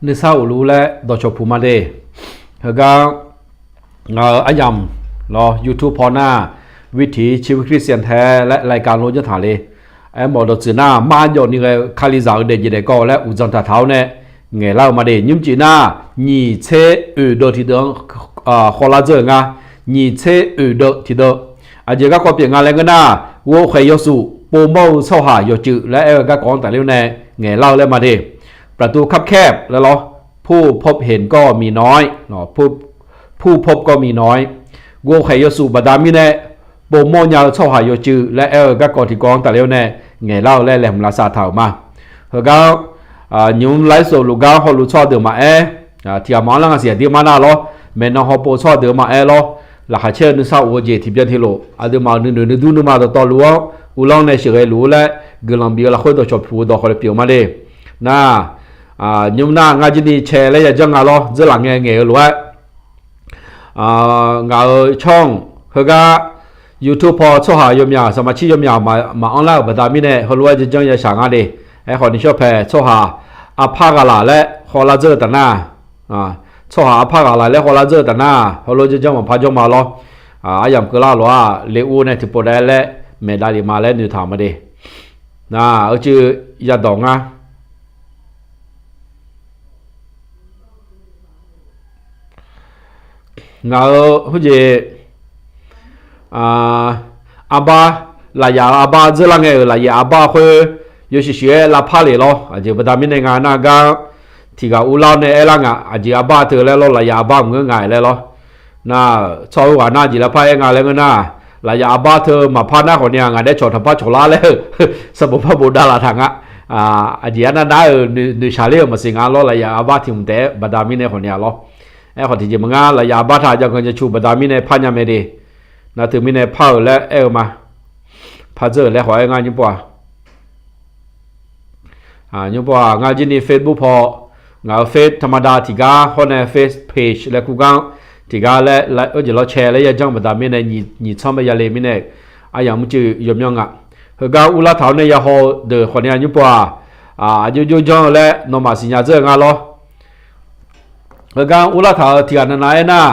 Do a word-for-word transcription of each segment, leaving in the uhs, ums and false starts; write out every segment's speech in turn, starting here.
Nuisar uqluf laer dawqcawq puq ma de. Heugar ngaq-euq aryamq lawr YouTube paw nar, วิถีชีวิตคริสเตียนแท้ laer รายการ lof janr taq le. Aermawf dawqtsuif nar, marjawv ni ghae-eu Kalizaq-euq daefjeq daefkawv laer uqdzan taqtaq-awr nae ngaeqlar-eu ma de. Nymrcif nar, nyiq tser oeq deuv tiqdeuv-anr khawvlar dzeur-euq nga. Nyiq tser oeq deuv tiqdeuv. Aqjeq garkawv pyeuf nga laer ngeur nar, ghovkhaeq yawshuif povmawr-eu tsawrhaq yawqtsuif laer aer-eu garkawv-anr tafler-awr nae ngaeqlar-eu laer ma de. ประตูคับแคบ laer lawr, ผู้พบเห็นก็มีน้อย ผู้พบก็มีน้อย ghovkhaeq yawshuif baqda mirnae povmawr nya-eu tsawrhaq yawqtsuif laer aer-eu garkawv tiqkawv-anr tafler-awr nae ngaeqlar-eu laer laeqhmq lavsav taq-euq ma. Heugar nymq-mr laer sofluf gar hawluf tsawrhaq deuq maqaer, tiqghaq maqanr lar nga siq aqdirmar nar lawr, maeqnan hawpov tsawrhaq deuq maqaer lawr. Laqkhaq caer-eu nuisar of-eu jeq tiqbyan tiqlof aqduimaf-euq nuinoeq nuidur nuima dawqtawvluf-anr uvlanr nae sheuqghae luf-ur laer guiqlanq bif-eu lafkhoer dawqcawq puq-eu dawq khawf laer pyeuf-eu ma le. Nar, nymr nar ngar jirni cae laer yajanr nga lawr, dzeurlaf ngae ngaeq-eu lof-aer ngaq-euq ช่อง heugar YouTube paw tsawrhaq yawmyaq สมาชิก yawmyaq maqanr lar-euq baqda mirnae heulof-aer janrjanr yashaq nga de. Aerkhawf ni shawr pae tsawrhaq arpar ghaq laq laer khawvlar dzeur-eu taf nar, tsawrhaq arpar ghaq laq laer khawvlar dzeur-eu taf nar heulof janrjanr maqpar jawr ma lawr. Aryamq keuvlar lof-aq le ur nae tiqpov dav-aer laer maeqdav lef ma laer noeqtaq ma de. Nar, uicuiv yadawq ngar Ngaq-euq khoerjeq arbar, lafyaf arbar dzeurlar ngae-euq lafyaf arbar khoer yawshuif shuif-aer lavpar lef lawr. Aqjeq baqda mirnae nga nar gar tiqghaq uvlar-awr nae aerlar nga, aqjeq arbar teu laer lawr, lafyaf arbar maqngeur nga laer lawr. Nar, tsawrhaq-eu ghaq nar jeq lavpar-aer nga laer ngeur nar, lafyaf arbar teu maqpar nar khawf ni-aq ngaq daer cawq taqpar cawq lar laer-eu sanqbof par bof davlaf taq nga. Aqjeq arnav nar-euq noeqshaq ler-euq maqsiq nga lawr, lafyaf arbar tiq hmq taef-aer baqda mirnae khawf ni-aq lawr. Aerkhawf tiqjeq maqngar lafyaf arbar taq jav ganq jav cu baqda mirnae par nya mae de. Nar teu mirnae par-euq laer aer-eu ma. Par dzeur-euq laer khawf-aer ngar nymr pov-aq, nymr pov-aq ngar jirni Facebook paw, ngaq-euq Face ธรรมดา tiqgar hawr nae Face page laer kur gar-anr tiqgar laer, oejeq lawr cae laer yajanr baqda mirnae nyiq tsanr bae yale mirnae aryamq mrcuiv yawmyanr nga. Heugar urlar taq-awr nae yahaw-eu deuq khawf ni-aq nymr pov-aq, aqjox jox janr-eu laer nawmaf siqnya dzeur-eu nga lawr. Heugar urlar taq-euq tiqghaq navnav aernar,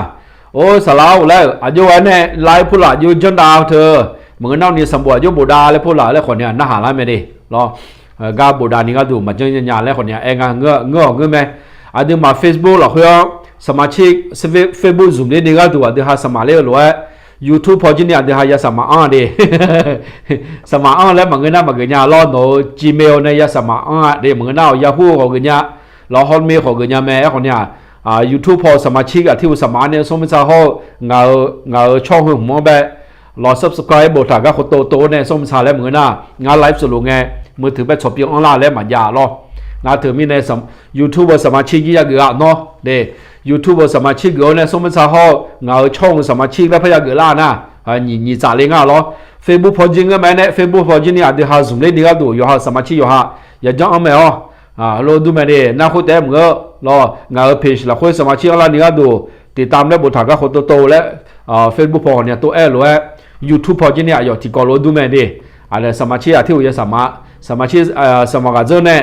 or saqlaq-awr laer-euq aqjox ghae nae lar-aer purlaf aqjox janr dav teu, maqngeur nar ni sanqbof aqjox bof dav laer purlaf laer khawf ni-aq narhaq lar mae de lawr. Gar bof dav ni gharduq maqjanr nya nya laer khawf ni-aq aer nga, ngeur-awq ngeur mae. Aqduimaf Facebook lafkhoer-anr สมาชิก Facebook zmq ler ni gharduq aqdui ha saqmaf ler-eu lof-aer, YouTube paw jir ni aqdui ha ya saqmaf anr-a de. Saqmaf anr laer maqngeur nar maqgeuf nya lawr, nawq-euq Gmail nae ya saqmaf anr-a de, maqngeur nar-awq Yahoo khawf geuf nya, lawr Hotmail khawf geuf nya mae. Aerkhawf ni-aq, YouTube paw สมาชิก aqtirhuq saqmaf-anr nae smr mirtsa hawr-eu ngaq-euq tsawrhaq heu hmq-anr bae lawr subscribe boftaq gar khofdov tov-awr nae smr mirtsa laer maqngeur nar, ngar ไลฟ์สด luf ngae มือถือ bae tsawq pyeuf anrlar laer maqjav lawr. Ngar teumirnae YouTube-eu สมาชิก jir yageuf-a nawr de. YouTube-eu สมาชิก geuf-awr nae smr mirtsa hawr-eu ngaq-euq tsawrhaq heu สมาชิก laer par yageuf lar nar, nyiq nyiq tsaf le ngar lawr. Facebook paw jir ngeur mae nae Facebook paw jir ni aqdui ha zmq ler ni gharduq yawqha-eu สมาชิก yawqha yajanr anr mae-awr, heulof dur mae de. Nar khoer taef-aer maqngeur lawr, ngaq-euq page lafkhoer สมาชิก anrlar ni gharduq ติดตาม laer boftaq gar khofdov tov laer, Facebook paw khawf ni-aq tov-aer lof-aer, YouTube paw jir ni aqyawf tiqkawv lof dur mae de. Aqdui สมาชิก aqtirhuq ya saqmaf, สมาชิก saqmaf ghaq dzeur nae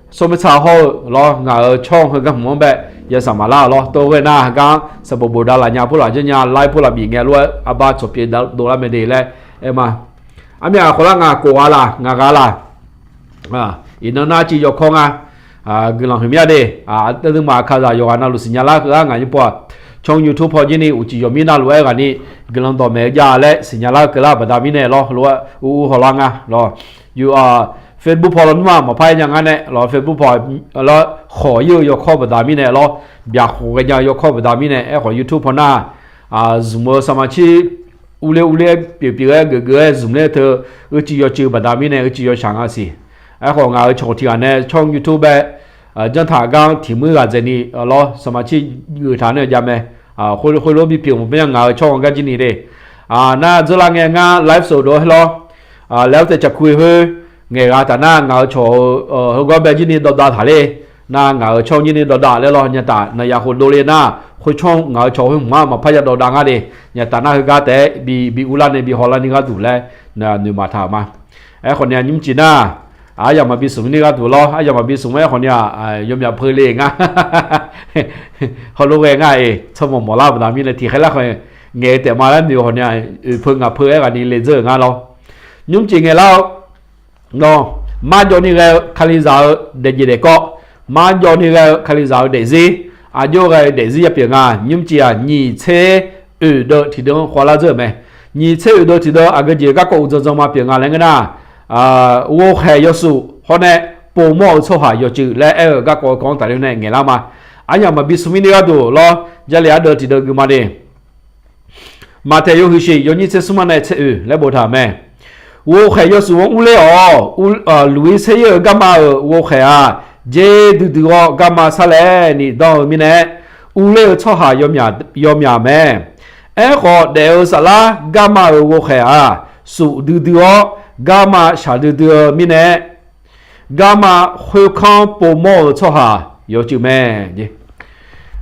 smr mirtsa hawr-eu lawr ngaq-euq tsawrhaq heu gar hmq-anr bae ya saqmaf lar-eu lawr. Tov ghae nar heugar sanqbof bof dav laf nya purlaf janr nya, like purlaf bif ngae lof-aer arbar tsawq pyeuf dov lar mae de laer aer ma. Armyaq khawf lar nga kof gha laq ngaq gha laq. Iqnan nar civ yawkawr nga. Guiqlanq huiqmya de. Aqduimaf kaqzaq yawqghaq navluf siqnya lar keuv-ar ngaq nymr pov-aq, tsawr YouTube paw jir ni uqcif yawqmir navluf-aer ghaq ni guiqlanq dawqmaeq-eu jav laer siqnya lar keuv lar baqda mirnae lawr, heulof-aer ur ur hawlar nga lawr. Facebook paw lawnmr-aq maqpar aer nya ngar nae lawr, Facebook paw lawr khawq ir-eu yawkawr baqda mirnae lawr, byaqkhoq ghaenya-eu yawkawr baqda mirnae aerkhawf YouTube paw nar, zmq-eu สมาชิก urler urler-aer pyeuf pyeuf-aer geuf geuf-aer zmq ler teu, uicuiv yawcuiv baqda mirnae uicuiv yawshaq nga siq. Aerkhawf ngaq-euq cawq tiq ghaq nae tsawr YouTube-aer janr taq gar-anr tiq muir ghaq dzaeqni lawr สมาชิก geuf taq nae jav mae. Khoerlof bipyeuf maqpar nya ngaq-euq tsawrhaq gar jir ni de. Nar dzeurlar ngae ngar ไลฟ์สด dov-aer lawr, laer-awr taef caqkuir khoer ngaeqgha taf nar ngaq-euq cawq-eu heugawr bae jir ni dawvdav taq ler. Nar ngaq-euq tsawr jir ni dawvdav laer lawr, nyataf naqyaf khofdov le nar, khoer tsawr ngaq-euq cawq khoer hmq-anr maqpar ya dawvdav ngar de. Nyataf nar heugar taef-aer bi urlar nae bi hawlar ni gharduq laer noeqmaf taq-euq ma. Aerkhawf ni-aq nymrcif nar, Aryamq maqbi smq mirnae gharduq lawr, aryamq maqbi smq-aer khawf ni-aq, yawmyaq peu le nga. Hawlof ghae nga-iq tsawrmawq mawqlar-eu baqda mirnae tiqkhaer lar khawf ngaeq-eu taef ma laer noeq-eu khawf ni-aq, oeq peu ngaq peu-aer ghaq ni le dzeur-euq nga lawr. Nymrcif ngaeqlar-eu, nawr, marjawv ni ghae-eu kalizaq-eu daefjeq daefkawv, marjawv ni ghae-eu kalizaq-eu daefzir, aqjox ghae-eu daefzir ya pyeuf nga. Nymrcif-aq nyiq tser oeq deuv tiqdeuv-anr khawvlar dzeur-euq mae. Nyiq tser oeq deuv tiqdeuv aqgeu jeq garkawv uqdzan dzan ma pyeuf nga laer ngeur nar, ghovkhaeq yawsuf hawr nae povmawr-eu tsawrhaq yawcuiv laer aer-eu garkawv kawv-anr tafler nae ngaeqlar ma. Aryamq maqbi smq mirnae gharduq lawr, Jarlif ardeuv tiqdeuv gui ma de. Maqtaeq yawhuiq shiq yawnyir tser smr-anr nae tser oeq laer boftaq-euq mae. Ghovkhaeq yawsuf-anr urler-awq. Luq-ir tser-ir-eu garma-euq ghovkhaeq-aq, dzer duidui-awr garma sarlaer ni danr-eu mirnae, urler-eu tsawrhaq yawmyaq mae. Aerkhawf, daef-eu saflar garma-euq ghovkhaeq-aq, suf duidui-awr garma shaq duidui-eu mirnae, garma khoerkanr povmawr-eu tsawrhaq yawcuiv mae.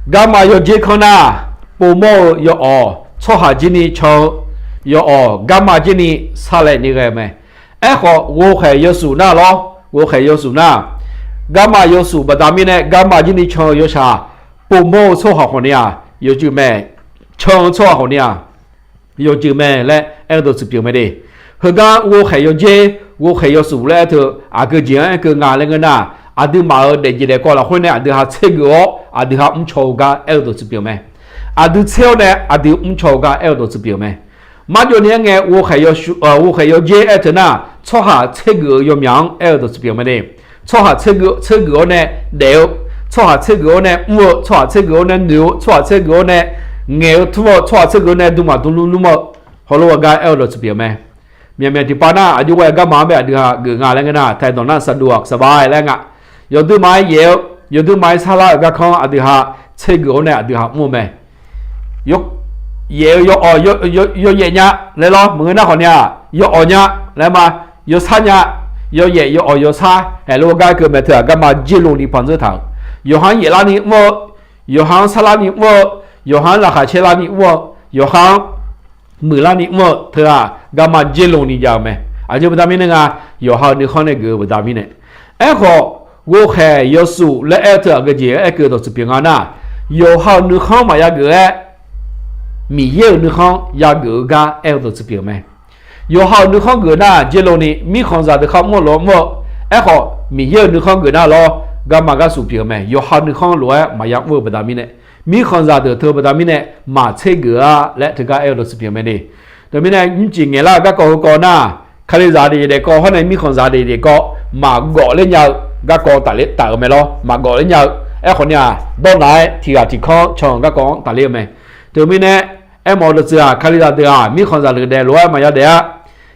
Garma yawdzer kanr nar, povmawr-eu yaw-awq tsawrhaq jir ni can-eu yaw-awq garma jir ni sarlaer ni ghae-eu mae. Aerkhawf, ghovkhaeq yawsuf nar lawr, ghovkhaeq yawsuf nar, garma yawsuf baqda mirnae garma jir ni can-eu yawshaq, povmawr-eu tsawrhaq khawf ni-aq yawcuiv mae. Can-eu tsawrhaq khawf ni-aq yawcuiv mae laer aer-eu dawqtsuif pyeuf mae de. Heugar ghovkhaeq yawdzer, ghovkhaeq yawsuf laer aer teu aqgeu jeq-anr aer keuv nga laer ngeur nar, aqduimaf-euq daefjeq daefkawv lafkhoer nae aqdui ha tsergeuf-awr aqdui ha mrcaw-eu gar aer-eu dawqtsuif pyeuf mae. Aqdui tser-awr nae aqdui mrcaw-eu gar aer-eu dawqtsuif pyeuf mae. Marjawv ni aer ngae, ghovkhaeq yawdzer aer teu nar, tsawrhaq tsergeuf-eu yawmyaq-anr aer-eu dawqtsuif pyeuf mae de. Tsawrhaq tsergeuf-awr nae daef-eu, tsawrhaq tsergeuf-awr nae mr-eu, tsawrhaq tsergeuf-awr nae noeq-eu, tsawrhaq tsergeuf-awr nae ngaeq-eu tmr-eu, tsawrhaq tsergeuf-awr nae dmqmaq dmqlmr lmr-eu, hawlof-aer gar aer-eu dawqtsuif pyeuf mae. Myaqmyaq tiqpav nar aqjox ghae garma-anr bae aqdui ha geuf nga laer ngeur nar, taedawq nar saqduq-aq saqbav laer nga. Yawduima-aer yaef-eu, yawduima-aer sarlar-euq garkanr aqdui ha tsergeuf-awr nae aqdui ha mr-eu mae. Yaef-eu yaw-awq, yawyaef nya laer lawr, maqngeur nar khawf ni-aq, yaw-awq nya laer ma, yawsar nya, yawyaef yaw-awq yawsar haeq lof-aer gar keuv mae. Teu-aq garma dzer lo ni panzeur taq-euq, yawqha-anr yaeflar ni mr-eu, yawqha-anr sarlar ni mr-eu, yawqha-anr laqkhaq caerlar ni mr-eu, yawqha-anr muiqlar ni mr-eu teu-aq garma dzer lo ni jav-eu mae. Aqjeq baqda mirnae nga, yawqha-euq nuikhanr nae geuf-eu baqda mirnae. Aerkhawf, ghovkhaeq yawsuf laer aer-eu teu aqgeu jeq aer keuv dawqtsuif pyeuf nga nar, yawqha-euq nuikhanr maqya geuf-aer, Miqyaer-euq nuikhanr yageuf-eu gar aer-eu dawqtsuif pyeuf mae. Yawqha-euq nuikhanr geuf nar dzer lo ni mirkhanqzaq deuq khar mr-eu lof-aer mr-eu, aerkhawf Miqyaer-euq nuikhanr geuf nar lawr, garma garshuf pyeuf-eu mae. Yawqha nuikhanr lof-aer maqya mr-eu baqda mirnae, mirkhanqzaq deuq teu baqda mirnae maqtser geuf-a laer teugar aer-eu dawqtsuif pyeuf mae de. Teumirnae nymrcif ngaeqlar-eu garkawv heukawv nar, Kalizaq daefkawv hawr nae mirkhanqzaq daefkawv maqgawf ler nya-eu garkawv tafler taf-euq mae lawr, maqgawf ler nya-eu. Aerkhawf ni-aq, dawrnaq-aer tiqghaq tiqkanr can-eu garkawv-anr tafler-eu mae. Teumirnae, aermawf-eu dawqtsuif-aq, Kalizaq deuq-aq mirkhanqzaq leuq daef lof-aer maqya daef-a.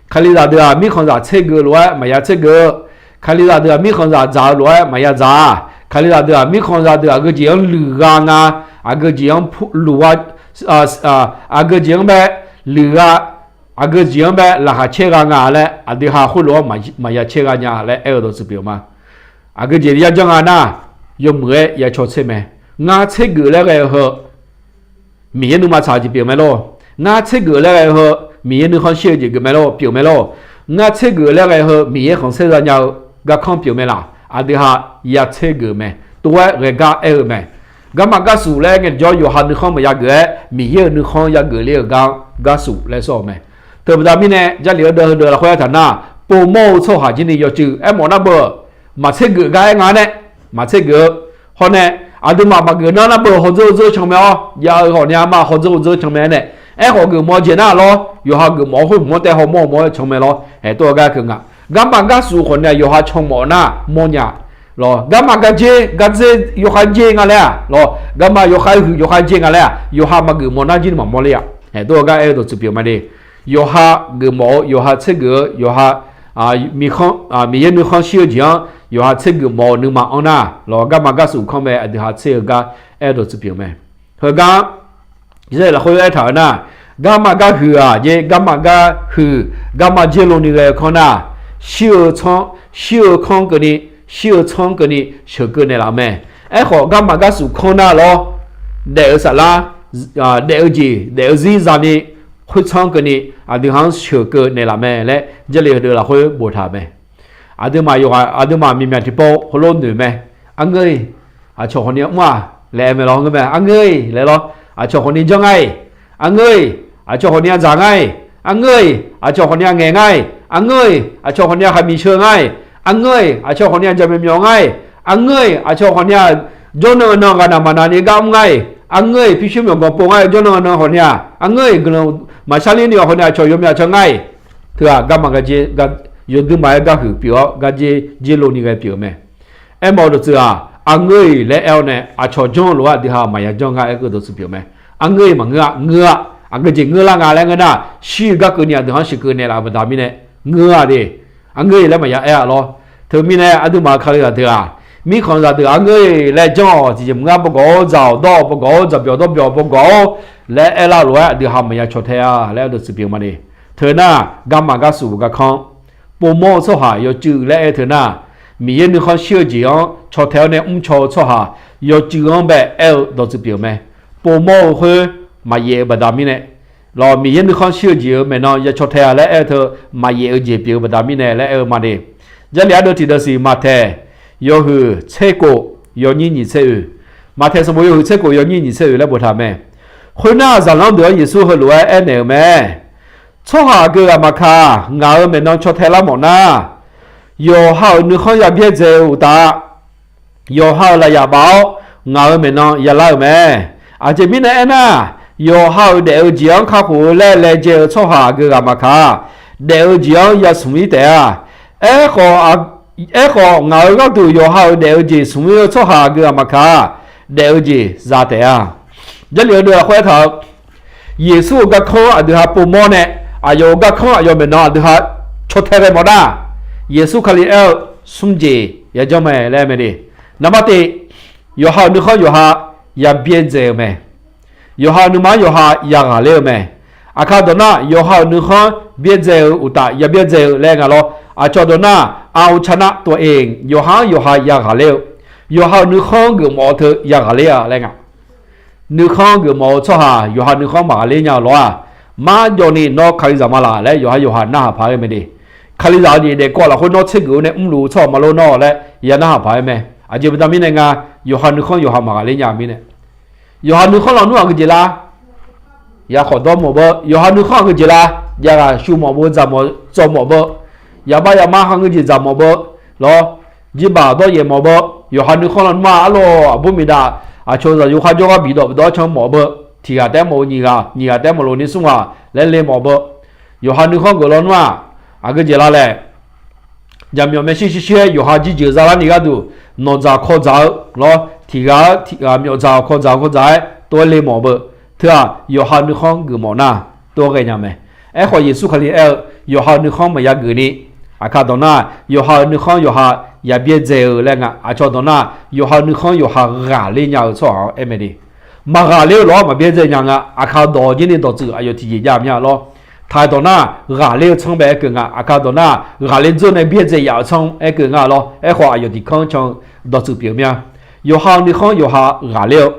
Kalizaq deuq-aq mirkhanqzaq tser geuf lof-aer maqya tser geuf-eu. Kalizaq deuq-aq mirkhanqzaq dzaq-eu lof-aer maqya dzaq-a. Kalizaq deuq-aq mirkhanqzaq deuq aqgeu jeq-anr luiqgha nga, aqgeu jeq-anr luiqgha, aqgeu jeq-anr bae luiqgha, aqgeu jeq-anr bae laqkhaq caer gha nga laer aqdui ha khoerlof-anr maqya caer gha nya laer aer-eu dawqtsuif pyeuf ma. Aqgeu jeq yajanr nga nar, yawmuiq-aer ya caw tser mae. Ngar tser geuf laer ghae-eu heu Miqyaer nuima tsaq-eu jeq pyeuf mae lor. Ngar tser geuf laer ghae-eu heu Miqyaer nuikhanr shir-eu jeq geuf mae lor, pyeuf mae lor. Ngar tser geuf laer ghae-eu heu Miqyaer khanqsaer za nya-eu garkanr pyeuf mae laf. Aqdui ha ya tser geuf mae. Tov-aer ghae gar aer-eu mae. Garma garshuf laer ngae tiqjawr yawqha nuikhanr maqya geuf-aer Miqyaer-euq nuikhanr ya geuf ler-euq gar-anr garshuf laer sawr-eu mae. Teubaqda mirnae Jarlif-anr deuv heudeuq lafkhoer aertaq nar, povmawr-eu tsawrhaq jir ni yawcuiv aermawf nar beu-eu, maqtser geuf gar aer nga nae, maqtser geuf-eu. Hawr nae, aqduimaf maqgeuf nar nar beu hawdzeur dzeur can mae-awr, jav-eu hawq ni-a ma hawdzeur dzeur can mae nae. Aerkhawf geufmawf-eu jeq nar lawr, yawqha geufmawf-awr khoer hmq-anr taev hawmawr mawr-aer can mae lawr, aer tov-aer gar keuv nga. Garma garshuf khawf ni-a yawqha can mawf nar mawrnya lawr. Garma gardzer, gardzer yawkhav jer nga laer-aq lawr, garma yawkhav huiq yawkhav jer nga laer-aq, yawqha maqgeufmawf nar jir ni maqmawr ler-a. Aer tov-aer gar aer-eu dawqtsuif pyeuf ma de. Yawqha geufmawf-eu, yawqha tser geuf-eu, yawqha Miqyaer nuikhanr shir-eu jeq-anr yawqha tser geufmawf-eu nuima anr nar lawr, garma garshuf kanr mae aqdui ha tser-eu gar aer-eu dawqtsuif pyeuf mae. Heugar lafkhoer aertaq-eu nar, garma garhuiq-aq jer, garma garhuiq, garma jer lo ni ghae-eu kanr nar, shir-eu tsanr, shir-eu kanr keuvni, shir-eu tsanr keuvni sheuqkeuv naeqlaf mae. Aerkhawf garma garshuf kanr nar lawr, daef-eu saflar, daef-eu jeq daef-eu zir zani, khoertsanr keuvni aqdui ha-anr sheuqkeuv naeqlaf mae laer Jarlif heudeuq lafkhoer boftaq-euq mae. Aqduimaf yawqghaq, aqduimaf miqmyaq tiqpov heulof noeq mae. Arngeur-iq, aqcawq khawfni-a mr-aq laer aer mae lawr, ngeur mae. Arngeur-iq laer lawr, aqcawq khawfni janr ngar-iq. Arngeur-iq, aqcawq khawfni-a dzaq ngar-iq. Arngeur-iq, aqcawq khawfni-a ngaeq ngar-iq. Arngeur-iq, aqcawq khawfni-a khaqmiq sheu ngar-iq. Arngeur-iq, aqcawq khawfni-a jaqmyawf myawf ngar-iq. Arngeur-iq, aqcawq khawfni-a jawrnan nan ghaqnaq maqnaq ni gar mr ngar-iq. Arngeur-iq, pyurshuir myawqganq pov ngar-iq, jawrnan nan khawfni-aq. Arngeur-iq, guiqlanq maqshar ler ni-awq khawfni aqcawq yawmyaq can ngar-iq. Teu-aq, garma garjer, yawduirma-aer garhuiq pyeuf-awr, garjer jerlo ni ghae pyeuf-eu mae. Aermawf-eu dawqtsuif-aq, arngeur-iq laer aer-awr nae aqcawq janr-eu lof-aer aqdui ha maqya janr ngar aer-eu dawqtsuif pyeuf mae. Arngeur-iq maqngeur-a, ngeur-a. Aqgeujeq ngeurlar nga laer ngeur nar, shir-eu gar keuvni aqdui ha-anr sheuqkeuv naeqlaf-euq baqda mirnae, ngeur-a de. Arngeur-iq laer maqya aer-a lawr. Teumirnae aqduimaf kalizaq deuq-aq, mirkhanqzaq deuq arngeur-iq laer janr-awq, tiqjeq maqngeur, bawgawq-awr dzaq-awq dawr-awq, bawgawq-awr dzaqbyawq dawrbyawq bawgawq-awr laer aerlar lof-aer aqdui ha maqya caw tae-a laer aer-eu dawqtsuif pyeuf ma de. Teu nar, garma garsuq garkanr, povmawr-eu tsawrhaq yawcuiv laer aer teu nar, Miqyaer nuikhanr shir-eu jeq-anr caw tae-awr nae mrcaw-eu tsawrhaq yawcuiv-anr bae aer-eu dawqtsuif pyeuf-eu mae. Povmawr-eu khoer maqyaef-eu baqda mirnae, lawq, Miqyaer nuikhanr shir-eu jeq-euq maeqnan ya caw tae-a laer aer-eu teu maqyaef-eu jeq pyeuf-eu baqda mirnae laer aer-eu ma de. Jarlif ardeuv tiqdeuv siq Maqtaeq yawhuiq tser kof yawnyir nyiq tser oeq. Maqtaeq sanqbof yawhuiq tser kof yawnyir nyiq tser oeq laer boftaq mae. Khoernar, zaqlanr deuq-anr Yeqsur heulof-aer aernaeq-euq mae. Tsawrhaq aqgeu ghaq maqkaq, ngaq-euq maeqnan caw tae lar mawf nar, yawqha-euq nuikhanr ya byaerdzae-eu uqtaf, yawqha-euq lafyaf baf-awr ngaq-euq maeqnan ya lar-euq mae. Aqjeq mirnae aernar, yawqha-euq daef-eu jeq-anr kakhof-eu laer laejae-eu tsawrhaq aqgeu ghaq maqkaq, daef-eu jeq-anr ya smq-ir taef-a. Aerkhawf, ngaq-euq gharduq yawqha-euq daef-eu jeq smq-ir-eu tsawrhaq aqgeu ghaq maqkaq, daef-eu jeq za taef-a. Jarlif ardeuv lafkhoer aertaq-eu, Yeqsur-euq garkanr aqdui ha povmawr nae, aqyawf-euq garkanr aqyawf maeqnan aqdui ha caw tae ghae mawf nar, Yeqsur Kali aer-eu smr jeq ya janr mae laer aer mae de. Naqmar tiv, yawqha-euq nuikhanr yawqha ya byaerdzae-eu mae. Yawqha-euq nuima-anr yawqha ya ghaqler-eu mae. Aqkar dawq nar, yawqha-euq nuikhanr byaerdzae-eu uqtaf ya byaerdzae-eu laer nga lawr. Aqcawq dawq nar, เอาชนะตัวเอง, yawqha-anr yawqha ya ghaqler-eu, yawqha-euq nuikhanr geufmawf-eu teu ya ghaqler-a laer nga. Nuikhanr geufmawf-eu tsawrhaq yawqha nuikhanr maqghaqler nya-eu lawr-aq, marjawvni nawr Kalizaq ma laq laer yawqha yawqha narhaq paq-aer mae de. Kalizaq-eu jeq daefkawv lafkhoer nawr tsergeuf-awr nae mrluf-eu tsawrhaq ma lor nawr laer ya narhaq paq-aer mae. Aqjeq baqda mirnae nga, yawqha nuikhanr yawqha maqghaqler nya-eu mirnae. Yawqha nuikhanr lawnmr aqgeujeq lar, ya khawf dawr mawf beu. Yawqha nuikhanr aqgeujeq lar, jav ghaq shuv mawf beu, dzaq mawf tsawv mawf beu. Yaqbax yaqma ha ngeujeq dzaq mawf beu, lawr, jirbaq dawryaef mawf beu. Yawqha nuikhanr lawnmr-aq, arlawr aqbur miqdaq, aqcawq zaqyo kharjawr gharbiq dawq bidawr can mawf beu. Tiq ghaq taef-aer mawf-eu nyiq ghaq, nyiq ghaq taef-aer mawf lof ni smr ghaq laer le mawf beu. Yawqha nuikhanr geuf lawnmr-aq, aqgeujeq lar laer, jaqmyawf maershuir shuir shuir-aer yawqha jirjeuq zalar ni gharduq, nawq dzaq kawv dzaq-eu lawr, tiq ghaq-eu tiq ghaq myawf dzaq-awq kawv dzaq-awq kawv dzaq-aer tov-aer le mawf beu. Teu-aq, yawqha nuikhanr geufmawf nar, tov-aer ghae nya mae. Aerkhawf Yeqsur Kali aer-eu, yawqha-euq nuikhanr maqya geuf ni, aqkar dawq nar, yawqha-euq nuikhanr yawqha ya byaerdzae-eu laer nga. Aqcawq dawq nar, yawqha-euq nuikhanr yawqha ghaqler nya-eu tsawrhaq-anr aer mae de. Maqghaqler-eu lawr-anr maqbyaerdzae nya nga. Aqkar dawq jir ni dawqtsuif aqyawf tiqjeq jav mya lawr. Taq-aer dawq nar, ghaqler-eu tsanr bae aer keuv nga. Aqkar dawq nar, ghaqler dzeur nae byaerdzae yaf-eu tsanr aer keuv nga lawr. Aerkhawf aqyawf tiq kanr can-eu dawqtsuif pyeuf mya. Yawqha-euq nuikhanr yawqha ghaqler-eu,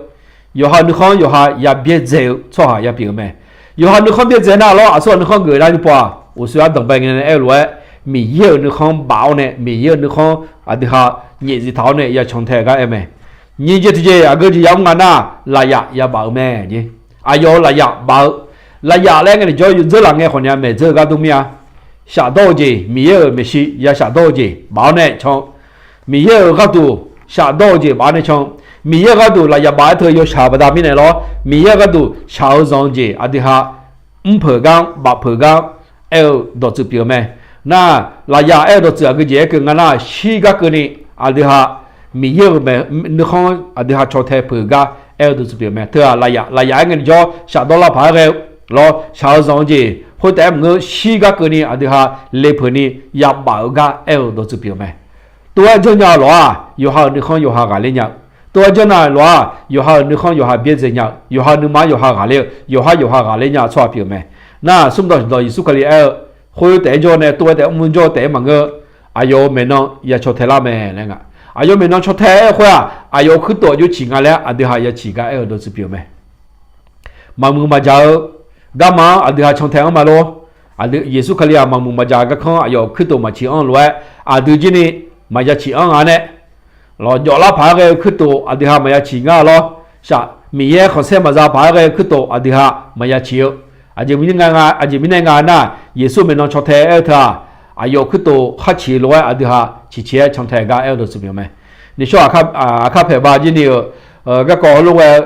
yawqha-euq nuikhanr yawqha ya byaerdzae-eu tsawrhaq ya pyeuf-eu mae. Yawqha nuikhanr byaerdzae nar lawr, aqsur-aq nuikhanr geuf lar ni pov-aq, uqshoe ardanqbae ngae nae aer-eu lof-aer, Miqyaer-euq nuikhanr baf-awr nae, Miqyaer-euq nuikhanr aqdui ha nyaefzif taq-awr nae ya can tae-eu gar aer mae. Nyiq jeq tiq jeq aqgeu jeq yamr nga nar, lafyaf ya baf-eu mae. Aqyawf-euq lafyaf baf-eu, lafyaf laer ngae tiqjawr yawdzeur laf ngae khawfnya maeqdzeur-eu gar dur mir-a. Shafdawr-eu jeq, Miqyaer-euq maeqshi ya shafdawr-eu jeq baf-awr nae can-eu, Miqyaer-euq gharduq shafdawr-eu jeq baf-awr nae can-eu, Miqyaer-euq gharduq lafyaf baf-aer teu yawshaq-eu baqda mirnae lawr, Miqyaer-euq gharduq shaq-eu zanq-eu jeq aqdui ha mr peuq gar, baf peuq gar aer-eu dawqtsuif pyeuf-eu mae. Nar, lafyaf aer-eu dawqtsuif aqgeu jeq aer keuv nga nar, shir gar keuvni aqdui ha Miqyaer-euq nuikhanr aqdui ha caw tae peuq gar aer-eu dawqtsuif pyeuf-eu mae. Teu-aq, lafyaf, lafyaf aer ngae tiqjawr shafdawr lar paq-aer ghae-eu lawr, shaq-eu zanq-eu jeq khoertaef-aer maqngeur, shir gar keuvni aqdui ha le peuq ni ya baf-eu gar aer-eu dawqtsuif pyeuf-eu mae. Tov-aer janrnya-eu lawq-aq, yawqha-euq nuikhanr yawqha ghaqler nya-eu. Tov-aer janrnya-eu lawq-aq, yawqha-euq nuikhanr yawqha byaerdzae nya-eu, yawqha nuima-anr yawqha ghaqler-eu, yawqha yawqha ghaqler nya-eu tsawrhaq pyeuf-eu mae. Nar, smrdawq dawq Yeqsur Kali aer-eu, khoer taef-aer jawr nae tov-aer taef-aer mr jawr taef-aer maqngeur, aqyawf-euq maeqnan ya caw tae lar mae laer nga. Aqyawf maeqnan caw tae-aer khoer-aq, aqyawf-euq kuirtof jov ciq nga laer aqdui ha ya ciq gar aer-eu dawqtsuif pyeuf-eu mae. Maqmuiq maqjaq-eu garma-anr aqdui ha can tae-anr ma lor. Aqdui Yeqsur Kali-aq maqmuiq maqjaq garkanr aqyawf kuirtof maqciq anr lof-aer, aqdui jir ni maqya ciq anr nga nae, lawq, jawflar paq-aer ghae-eu kuirtof aqdui ha maqya ciq ngar lawr. Shaq Miqyaer khanqsaer maqza paq-aer ghae-eu kuirtof aqdui ha maqya ciq-eu. Aqjeq mirnae nga, aqjeq mirnae nga nar, Yeqsur maeqnan caw tae aer-eu teu-aq, aqyawf kuirtof khar ciq lof-aer aqdui ha ciqciq-aer can tae gar aer-eu dawqtsuif pyeuf mae. Nishawr aqkar paeq ba jir ni-euq garkawv heulof ghae-eu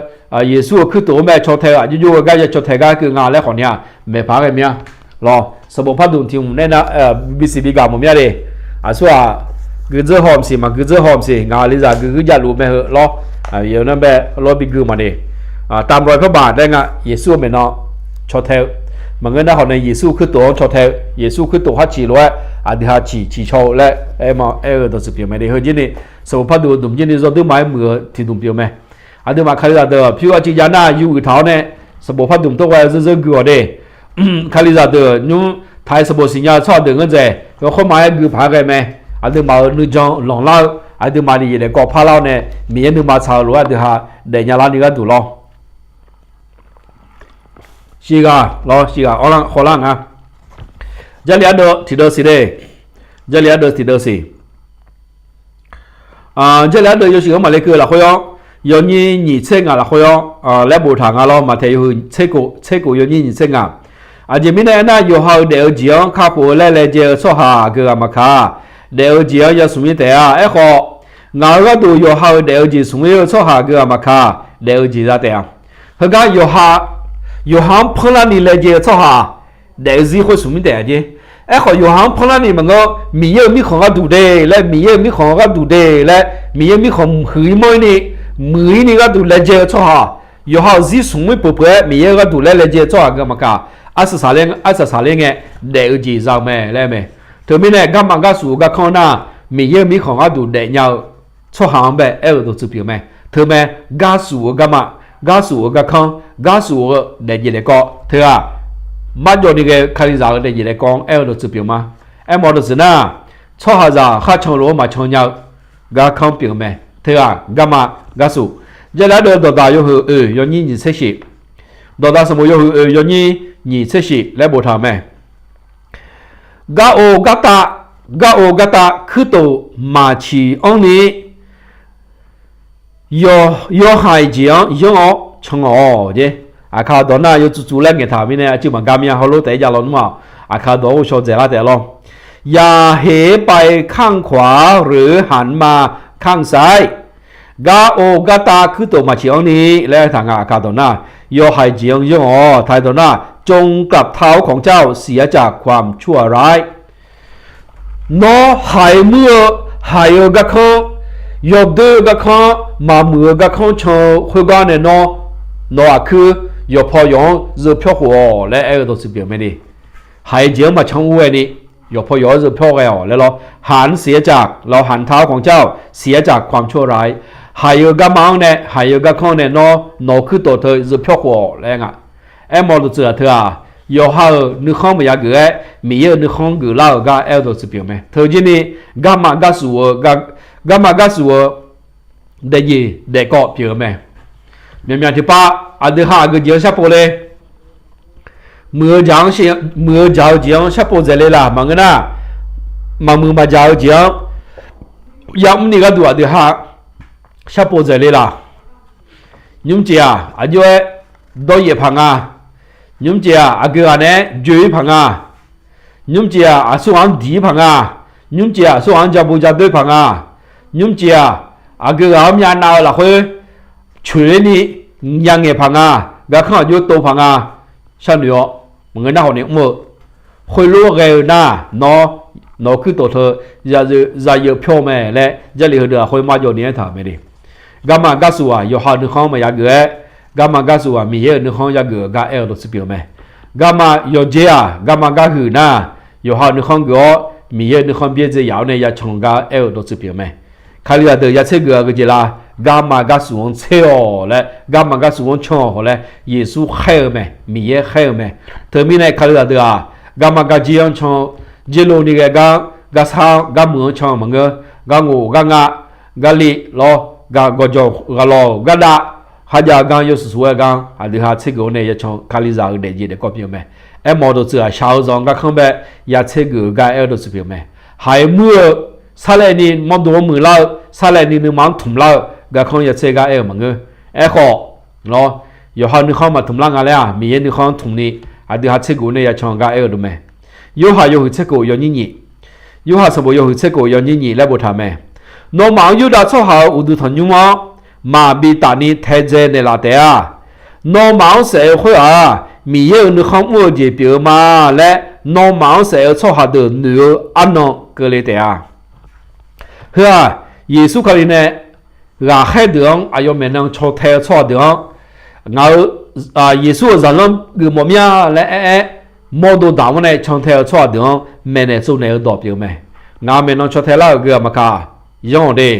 Yeqsur-euq kuirtof-anr bae caw tae-eu aqjox jox-eu gar ya caw tae gar keuv nga laer khawf ni-aq maeqpaq-aer ghae mir-a. Lawq, sanqbof pardmq tiq hmq nae nar, bisiq bigaq mawf mir-a de. Aqsur-aq, guidzeur haw maqsiq, maqguidzeur haw maqsiq, ngaq aqlizaq guiqguir javluf mae heu lawr. Nar bae lawr bigui maqde. Tavmroi parbaq daer nga, Yeqsur-euq maeqnan caw tae-eu. Maqngeur nar khawf nae Yeqsur kuirtof-anr caw tae-eu, Yeqsur kuirtof khar ciq lof-aer aqdui ha ciq ciq caw-eu laer aer ma aer-eu dawqtsuif pyeuf mae de. Heujir ni sanqbof pardmq dmq jir ni zawrdui ma-aer muiq-eu tiqdmq pyeuf mae. Aqduimaf Kalizaq deuq pyur arcuiv jav nar yuruiq taq-awr nae sanqbof pardmq tawr ghae-eu zeur zeur gui-awq de. Kalizaq deuq nymr taq-iq sanqbof siqnya-eu tsawrhaq deuq ngeur dzaeq yawkhoer ma-aer gui paq-aer ghae mae. Aqduimaf-euq nuijan lanqlar-eu, aqduimaf ni yaef daef kawv parlar-awr nae Miqyaer nuima tsaq-eu lof-aer aqdui ha daefnya larni gharduq lawr. Siqghaq lawr, siqghaq khawvlar nga. Jarlif ardeuv tiqdeuv siq de. Jarlif ardeuv tiqdeuv siq. Jarlif ardeuv yawshuif-anr maqle keuv lafkhoer-awr, yawnyir nyiq tser ngaq lafkhoer-awr laer boftaq nga lawr. Maqtaeq yawhuiq tser kof, tser kof yawnyir nyiq tser ngaq. Aqjeq mirnae aernar, yawqha-euq daef-eu jeq-anr kakhof-eu laer laejae-eu tsawrhaq aqgeu ghaq maqkaq, daef-eu jeq-anr yasmq-ir taef-a. Aerkhawf, ngaq-euq gharduq yawqha-euq daef-eu jeq smq-ir-eu tsawrhaq aqgeu ghaq maqkaq, daef-eu jeq za taef-a. Heugar yawqha, yawqha-anr panlarni laejae-eu tsawrhaq daef-eu zir khoer smq-ir taef-a jer. Aerkhawf, yawqha-anr panlarni maqngeur, Miqyaer-euq mirkhanq gharduq de laer, Miqyaer-euq mirkhanq gharduq de laer, Miqyaer mirkhanq huiq-ir manr-ir ni, muiq-ir ni gharduq laejae-eu tsawrhaq, yawqha-euq zir smq-ir peuq peuq-aer Miqyaer-euq gharduq laer laejae-eu tsawrhaq aqgeu maqkaq, arsaq saqler, arsaq saqler ngae, daef-eu jeq za-eu mae laer mae. Teumirnae garma garsuf-eu garkanr nar, Miqyaer-euq mirkhanq gharduq daefnya-eu tsawrhaq-anr bae aer-eu dawqtsuif pyeuf mae. Teumae, garsuf-eu garma, garsuf-eu garkanr, garsuf-eu daefjeq daefkawv teu-aq, marjawv ni ghae-eu Kalizaq-euq daefjeq daefkawv-anr aer-eu dawqtsuif pyeuf ma. Aermawf-eu dawqtsuif nar, tsawrhaqzaq kharcan lof-aer maqcan nya-eu garkanr pyeuf-eu mae. Teu-aq, garma garsuf. Jarlif ardeuv dawqdaq yawhuiq oeq yawnyir nyiq tser shif, dawqdaq sanqbof yawhuiq oeq yawnyir nyiq tser shif laer boftaq-euq mae. Gar-or gartav, gar-or gartav kuirtof maqciq anr ni, yawhaiq jeq-anr yanr-awr can-awq jer. Aqkaq dawq nar yawtsov tsov laer ngaeqtaq mirnae aqcuiv maqgar mir-a. Hawlof taef-aer jav lawnmr-aq, aqkaq dawq-anr ghovshaw dzaeqlar taef-a lawr. อย่าเหไปข้างขวา หรือหันมาข้างซ้าย Gar-or gartav kuirtof maqciq anr ni laer taq nga. Aqkaq dawq nar, yawhaiq jeq-anr yanr-awq. Taq-aer dawq nar, จงกลับเท้าของเจ้าเสียจากความชั่วร้าย Nawr haiq muir-eu, haiq-eu garkanr, yawdoer-eu garkanr, maqmuiq-eu garkanr can-eu khoergar nae nawr, nawq-euq aqkuir yawqpaw yawq-anr zeuv pyawr khof-awq laer aer-eu dawqtsuif pyeuf mae de. Haiq jeq-anr maqcan ur ghae ni, yawqpaw yawq-anr zeuv pyawr ghae-awq laer lawr. หันเสียจาก, lawr, หันเท้าของเจ้าเสียจากความชั่วร้าย Haiq-eu garma-anr nae, haiq-eu garkanr nae nawr, nawq-euq kuirtof teu zeuv pyawr khof-awq laer nga. Aermawf dawqtsuif-aq teu-aq, yawqha-euq nuikhanr maqya geuf-aer, Miqyaer-euq nuikhanr geuflar-euq gar aer-eu dawqtsuif pyeuf mae. Teujir ni, garma garsuf-eu, garma garsuf-eu daefjeq daefkawv pyeuf-eu mae. Myaqmyaq tiqpav, aqdui ha aqgeu jeq-anr sharpov le. Muiq-eu jaq-anr, muiq-eu jaq-eu jeq-anr sharpov dzaeq le laq. Maqngeur nar, maqmuiq maqjaq-eu jeq-anr yamr ni gharduq aqdui ha sharpov dzaeq le laq. Nymrcif-aq, aqjox-aer dawryaef paq nga. Nymrcif-aq, aqgeu ghaq naeq-aer joe-ir paq nga. Nymrcif-aq, aqsurghaq-anr diq-ir paq nga. Nymrcif-aq, aqsurghaq-anr ja bu ja doer paq nga. Nymrcif-aq, aqgeu ghaq-anr myavnav-eu lafkhoer coeq-ir ni ya ngaeq paq nga. Garkanr aqjox tov paq nga. Sharnoeq-awr, maqngeur nar khawf ni mr-eu, khoerlof-aer ghae-eu nar, nawr, nawq-euq kuirtof teu zayeuv pyawr-eu mae laer, Jarlif heudeuq-aq khoer marjawv ni aertaq-euq mae de. Garma garsuf-aq, yawqha-euq nuikhanr maqya geuf-aer, garma garsuf-aq, Miqyaer-euq nuikhanr ya geuf-eu gar aer-eu dawqtsuif pyeuf-eu mae. Garma yawqjeq-aq, garma gar huiq nar, yawqha-euq nuikhanr geuf-awr, Miqyaer-euq nuikhanr byaerdzae yaf-awr nae ya can-eu gar aer-eu dawqtsuif pyeuf-eu mae. Kalizaq deuq ya tser geuf-eu aqgeu jeq la, garma garsuf-anr tser-awq laer, garma garsuf-anr can-awq laer, Yeqsur khaer-eu mae, Miqyaer khaer-eu mae. Teumirnae Kalizaq deuq-aq, garma garjir-anr can, jirlov ni ghae gar, garsar-anr, garmuiq-anr can maqngeur, garngof garnga, garli lawr, gaq gawqjawq ghaqlawq-euq gardav, kharjav gar yawsuf suf-aer gar aqdui ha tser geuf-awr nae ya can Kalizaq-euq daefjeq daefkawv pyeuf-eu mae. Aermawf-eu dawqtsuif-aq, shaq-eu zanq-eu garkanr bae ya tser geuf-eu gar aer-eu dawqtsuif pyeuf mae. Haiq muir-eu sarlaevni mawrdo-anr muiqlar-eu, sarlaevni nuima-anr tmqlar-eu garkanr ya tser gar aer-eu maqngeur. Aerkhawf, lawr, yawqha nuikhanr maqtmq lar nga laer-aq, Miqyaer nuikhanr-anr tmqni, aqdui ha tser geuf nae ya can-eu gar aer-eu deuq mae. Yorhaq yawhuiq tser kof yawnyir nyiq. Yorhaq sanqbof yawhuiq tser kof yawnyir nyiq laer boftaq mae. Nawmaf-anr Yurdav tsawrhaq-euq uqduq tanqnymr-anr maqbi tafni taedzae naeqlaf taef-a. Nawmaf-anr saef-eu khoer-aq, Miqyaer-euq nuikhanr mr-eu jeq pyeuf-eu ma laer, nawmaf-anr saef-eu tsawrhaq deuq noeq-eu arnan keuvle taef-a. Heu-aq, Yeqsur Kali nae ghaqkhaer deuq-anr aqyawf maeqnan cantae-eu tsawrhaq deuq-anr, ngaq-euq, Yeqsur-euq zaqlanr geufmawf mir-a laer aer-aer, mawrdo daq-anr nae cantae-eu tsawrhaq deuq-anr maeqnaeq tsovnaeq-eu dawq pyeuf-eu mae. Ngaq-euq maeqnan cantae lar-euq geu-aq maqkaq, yanr-awq de.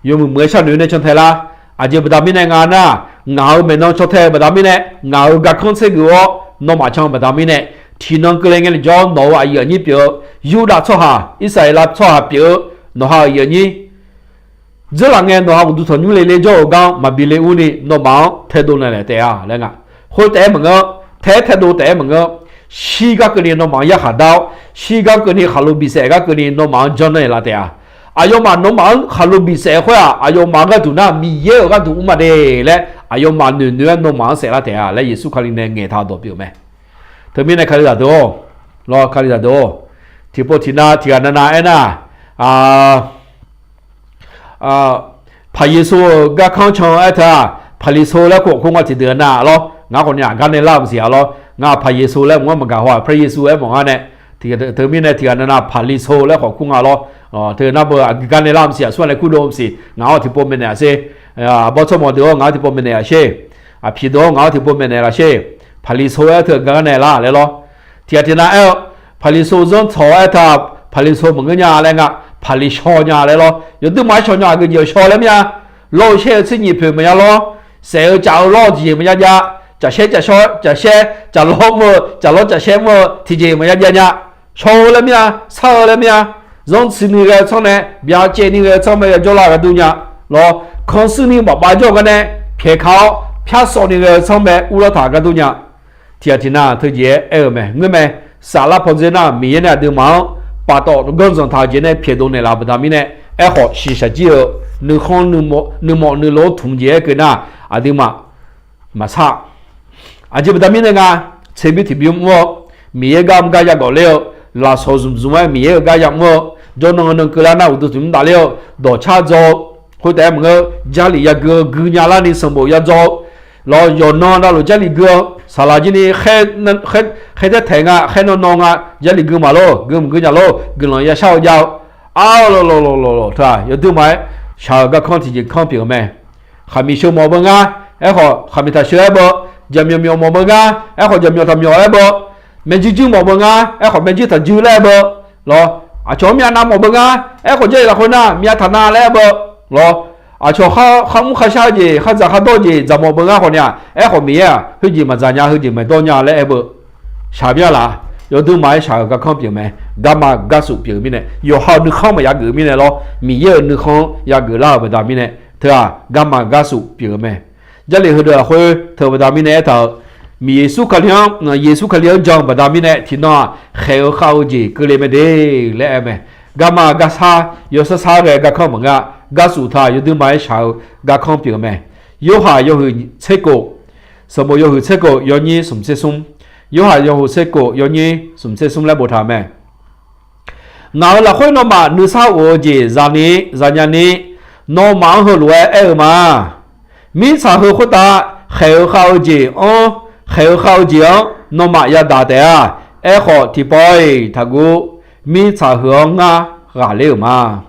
Yawmuiq muiq-aer sharnoeq nae cantae lar. Aqjeq baqda mirnae nga nar, ngaq-euq maeqnan cantae-eu baqda mirnae, ngaq-euq garkanr tser geuf-awr nawmaf can-eu baqda mirnae, tiqnan keuvle ngae le jawr nawq-euq aqyuif aqnyir pyeuf-eu, Yurdav tsawrhaq, Irsaqleqlav tsawrhaq pyeuf-eu, nawqha aqyuif aqnyir dzeurlaf ngae nawqha uqduq tanqnymr le le jawr-eu gar-anr maqbi le urni nawmaf-anr taedov naeqlaf taef-a laer nga. Khoer taef-aer maqngeur, taef-aer taedov taef-aer maqngeur. Shirgar keuvni nawmaf-anr yarkhaq dar-awr, shirgar keuvni khaqlo bisaef gar keuvni nawmaf-anr janr naeqlaf taef-a. Aqyawfmaf nawmaf-anr khaqlo bisaef khoer-aq, aqyawfmaf gharduq nar Miqyaer-euq gharduq mr ma de laer, aqyawfmaf noeq noeq-aer nawmaf-anr saef lar taef-a laer Yeqsur Kali nae ngaeqtaq dawq pyeuf-eu mae. Teumirnae Kalizaq deuq-or, lawr, Kalizaq deuq-or, tiqpov tiqnav tiqghaq navnav aernar, Paqyeqso-euq garkanr can-eu aertaq-aq, Paqliqso laer khawf kur nga tiqdeuq nav lawr. Ngar khawf ni aqgar nae lar-eu maqsiq-a lawr. Ngar Paqyeqso laer mq-anr maqgaq haw-aq, Paqyeqso aer mawf ngar nae. Teumirnae tiqghaq navnav Paqliqso laer khawf kur nga lawr. Teu nar beu aqgar nae lar-eu maqsiq, aqsur-aq nae kurdov-eu maqsiq, ngaq-awr tiqpov maeqnaeq-aq sher. Aqbawr tsawrmawq deuq-awr ngaq-awr tiqpov maeqnaeq-aq sher. Aqpiq deuq-awr ngaq-awr tiqpov maeqnaeq laf sher. Paqliqso aer teu aqgar nae lar laer lawr. Tiqghaq tiqnav aer-eu, Paqliqso zanrtawq aertaq, Paqliqso maqngeur nya laer nga, Paqliqshaw nya laer lawr. Yawduimaf-aer shaw nya aqgeu jeq-awq shaw laer mir-a. Lawr-eu shaer-eu tser nyiq poeq maqya lawr. Saef-eu caf-eu lawr-eu tiqjeq maqya jav. Caf shaer caf shaw caf shaer caf lawr mr-eu caf lawr caf shaer mr-eu tiqjeq maqya jav nya. Shaw-eu laer mir-a, sar-eu laer mir-a. Zanrtsuini ghae-eu tsanr nae byacaevni ghae-eu tsanr mae yajawr lar-eu gar dur nya. Lawr, kanrshuirni maqbav jawr-eu gar nae pyaeqkaq-awr pyar sawvni ghae-eu tsanr mae urlar taq gar dur nya. Tiqghaq tiqnav teujeq-aer aer-eu mae ngeur mae. Saflar pawdzer nar Miqyaer nae aqduimaf-anr paftawf ganr zanqtaq-eu jeq nae pyaeqdov naeqlaf-eu baqda mirnae, aerkhawf shiqshaq jir-eu nuikhanr nuimawf nuilov-anr tmq jeq-aer keuv nar, aqduimaf maqsar. Aqjeq baqda mirnae nga, tserbymr tiqbymr mr-eu, Miqyaer gar mr gar yagawf ler-eu, lafsawq zmq zmq-aer Miqyaer-euq gar yamr-eu, jawrnan nan keuvlar nar uqduq tiqmr davler-eu, dawqcar dzaw-eu, khoertaef-aer maqngeur, Jarlif yagui-eu gui nya larni sanqbof yadzaw-eu, lawr yawqnan navluf Jarlif gui-eu saqlaq jir ni khaer taer taeq nga, khaer nan nan nga, Jarlif gui maqlor, gui maqgui nya lor, guiqlanq yashar-eu jav-eu, ar lawq lawq lawq lawq lawq teu-aq, yawduimaf-aer shaq-euq garkanr tiqjeq kanr pyeuf-eu mae. Khaqmiq sheu mawf beu ngar, aerkhawf khaqmiq taq sheu-aer beu. Jaqmyawf myawf mawf beu ngar, aerkhawf jaqmyawf taq myawf-aer beu. Maerjuir juir mawf beu ngar, aerkhawf maerjuir taq juir laer beu. Lawr, aqcawq-anr myavnav mawf beu ngar, aerkhawf Jarlif lafkhoer nar myav taq nav laer aer beu. Lawr, aqcawq kharmr kharshar-eu jeq, khardzaq khardawr-eu jeq dzaq mawf beu ngar khawf ni-aq, aerkhawf Miqyaer-aq, khoerjeq maqdzaq nya, khoerjeq maqdawr nya laer aer beu. Shaq mir-a laf, yawduimaf-aer shaq-euq garkanr pyeuf mae. Garma garsuf pyeuf-eu mirnae, yawqha-euq nuikhanr maqya geuf-eu mirnae lawr, Miqyaer-euq nuikhanr-anr yageuf lar-euq baqda mirnae, teu-aq garma garsuf pyeuf-eu mae. Jarlif heudeuq lafkhoer teu-eu baqda mirnae aertaq-euq, Miqyaer Yeqsur Kali-anr, Yeqsur Kali-anr jan-eu baqda mirnae tiqnan-aq khaeq-eu khav-eu jeq keuvle mae de laer aer mae. Garma garsar yawsar sar ghae-eu garkanr maqngeur-a. Garsuf teu-aq yawduimaf-aer shaq-eu garkanr pyeuf-eu mae. Yorhaq yawhuiq tser kof, sanqbof yawhuiq tser kof yawnyir smq tser smr. Yorhaq yawhuiq tser kof yawnyir smq tser smr laer boftaq-euq mae. Ngaq-euq lafkhoer nawmaf nuisar of-eu jeq zani, zanya ni, nawmaf-anr heulof-aer aer-eu ma. Mirtsaq heu khoertav khaeq-eu khav-eu jeq-anr, khaeq-eu khav-eu jeq-anr nawmaf yadaq taef-a. Aerkhawf tiqpawf-iq taqguv. Mirtsaq heu-anr ngar ghaqler-euq ma.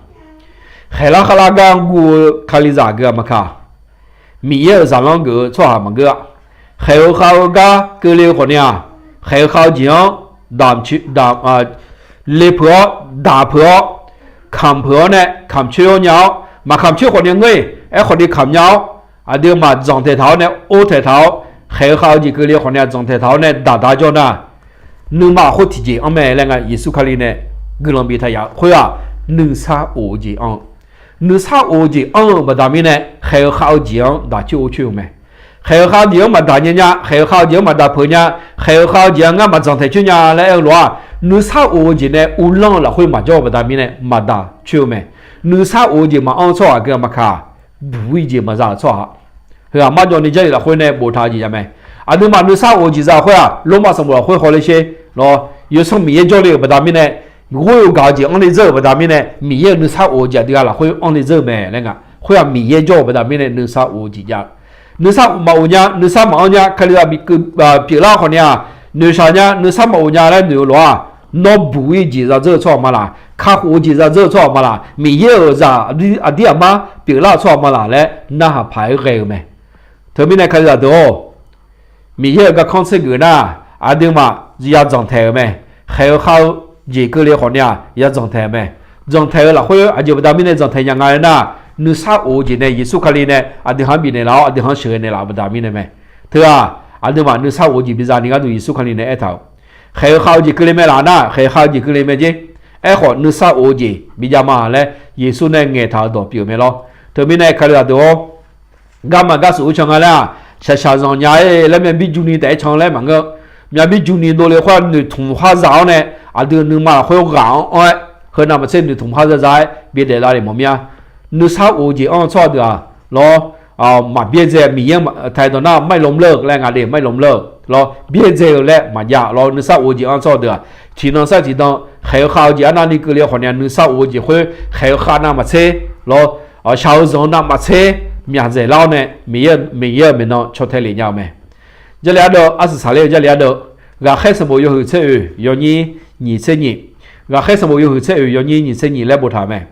Khaeqlar khavlar gar-anr guv-eu Kalizaq geu-aq maqkaq, Miqyaer-euq zaqlanr geuf-eu tsawrhaq maqngeur-a. Khaeq-eu khav-eu gar keuvle-eu khawfni-aq, khaeq-eu khav-eu jeq-anr daq, lepeuq-awr, daq peuq-awr, kamq peuq-awr nae kamq coer-awr nya-awr, maqkamq coer khawfni ngeur-iq, aerkhawfni kamq nya-awr, aqdui maqdzanq taeqtaq-awr nae or taeqtaq-awr, khaeq-eu khav-eu jeq keuvle khawfni-aq dzanq taeqtaq-awr nae daqda jawr nar, nuima khoer tiqjeq anr mae laer nga. Yeqsur Kali nae guiqlanq biftaq yaf khoer-aq, nuisar of-eu jeq anr-eu, nuisar of-eu jeq anr-eu baqda mirnae khaeq-eu khav-eu jeq-anr daq coer or coer-eu mae. Khaeq-eu khav-eu jeq-anr maqdaq nya nya, khaeq-eu khav-eu jeq-anr maqdaq peuq nya, khaeq-eu khav-eu jeq-anr ngar maqdzanq taeq coer nya laer aer-eu lof-aq, nuisar of-eu jeq nae uvlanr-eu lafkhoer maqjawr-eu baqda mirnae maqdaq coer-eu mae. Nuisar of-eu jeq maqanr-eu tsawrhaq aqgeu maqkaq, buq-ir jeq maqza-euq tsawrhaq, heu-aq marjawv ni Jarlif lafkhoer nae boftaq-eu jeq ya mae. Aqduimaf nuisar of-eu jeq za-eu khoer-aq, Lormav sanqbof lafkhoer hawle sher lawr, Yawsanr Miqyaer jawrle-euq baqda mirnae, ghoer-eu gaq-eu jeq anr le dzeur-euq baqda mirnae, Miqyaer-euq nuisar of-eu jeq aqdui ghaq lafkhoer anr le dzeur-eu mae laer nga. Khoer-aq Miqyaer jawr-euq baqda mirnae nuisar of-eu jeq jav-eu, nuisar maqof nya, nuisar maqanr nya, Kalizaq bikeuv pyeuflar khawf ni-aq, noeqshaq nya, nuisar maqof nya laer noeq-eu lof-aq, nawr buq-ir jeq za dzeur-eu tsawrhaq ma laq, kakhof-eu jeq za dzeur-eu tsawrhaq ma laq, Miqyaer-euq zaq aqdir aqmar pyeuflar-euq tsawrhaq ma laq laer narhaq paq-aer ghae-eu mae. Teumirnae Kalizaq deuq-or, Miqyaer-euq garkanr tser geuf nar, aqduimaf ya dzanq taeq-euq mae. Khaeq-eu khav-eu jeq keuvle khawf ni-aq ya dzanq taeq-euq mae. Dzanq taeq-eu lafkhoer aqjeq baqda mirnae dzanq taeq nya nga-aer nar, nuisar of-eu jeq nae Yeqsur Kali nae aqdui haq-anr bifnaeq laf-awr aqdui haq-anr sheuqghae naeq laf-euq baqda mirnae mae. Teu-aq, aqduimaf nuisar of-eu jeq biza ni gharduq Yeqsur Kali nae aertaq-euq, khaeq-eu khav-eu jeq keuvle mae laf nar, khaeq-eu khav-eu jeq keuvle mae jer. Aerkhawf nuisar of-eu jeq bi jav ma laer Yeqsur nae ngaeqtaq-euq dawq pyeuf-eu mae lawr. Teumirnae Kalizaq deuq-or, garma garsuf-eu can nga laer-aq, shaqshaq zanq nya-aer laer myavbir juni taef-aer can laer maqngeur. Myavbir juni dovle khoer-aq noeqtmq khar za-awr nae, aqdui nuima lafkhoer ghaq-anr anr-aer, heu navmaqtser noeqtmq khar za za-aer bi daef lavle mawf mir-a. Nuisar of-eu jeq anr-eu tsawrhaq deuq-aq lawr, maqbyaerdzae Miqyaer taq-aer dawq nar ไม่ล้มเลิก laer nga de, ไม่ล้มเลิก lawr, byaerdzae-eu laer maqjav lawr. Nuisar of-eu jeq anr-eu tsawrhaq deuq-aq, tiqnan sar tiqdan khaeq-eu khav-eu jeq arnavni keuvle khawf ni-aq nuisar of-eu jeq khoer khaeq-eu khav navmaqtser lawr, shaq-eu zanq-eu navmaqtser myaqdzaeq lar-awr nae, Miqyaer-euq maeqnan caw tae lef nya-eu mae. Jarlif ardeuv, arsiq saqler-eu Jarlif ardeuv, Ghaqkhaer sanqbof yawhuiq tser oeq yawnyir nyiq tser nyiq, Ghaqkhaer sanqbof yawhuiq tser oeq yawnyir nyiq tser nyiq laer boftaq-euq mae.